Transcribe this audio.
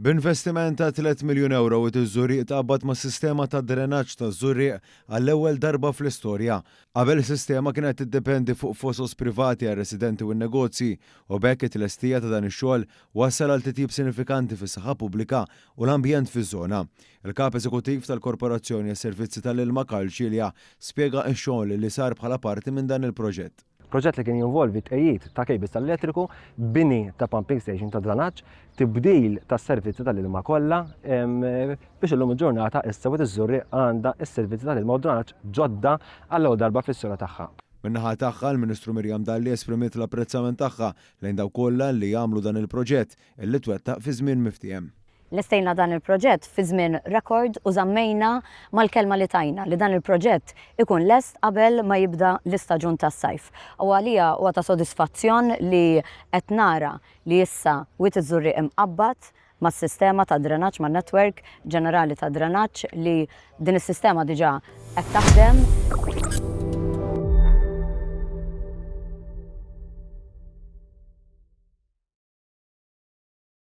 B'investiment ta' 3 miljun ewro Wied iż-Żurrieq tqabbad mas-sistema ta' drenaġġ taż-Żurrieq għall-ewwel darba fl-istorja. Qabel is-sistema kienet tiddependi fuq fosos privati għar-residenti u n-negozji u b'hekk it-tlestija ta' dan ix-xogħol wassal għal titjib sinifikanti fis-saħħa pubblika u l-ambjent fiż-żona. Il-Kap Eżekuttiv tal-Korporazzjoni għas-Servizzi tal-Ilma Karl Cilia spjega x-xogħol li sar bħala parti minn dan il-proġett. Proġett li kien jinvolvi tqegħid ta' cables tal-elettriku, bini ta' pumping station ta' dranaġġ, tibdil tas-servizzi tal-ilma kollha biex illum il-ġurnata issa Wied iż-Żurrieq għandha s-servizzi tal-ilma u dranaġġ ġodda għall-ewwel darba fl-istorja tagħha. Min-naħa tagħha, l-Ministru Miriam Dalli esprimiet l-apprezzament tagħha lejn dawk kollha li għamlu dan il-proġett illi twettaq fi żmien miftiehem. Lestejna dan il-proġett fi żmien rekord u żammejna mal-kelma li tajna li dan il-proġett ikun lest qabel ma jibda l-istaġun tas-sajf. U għalija huwa ta' sodisfazzjon li qed nara li issa Wied iż-Żurrieq imqabbad mas-sistema tad-drenaġġ, man-network ġenerali tad-drenaġġ li din is-sistema diġà qed taħdem.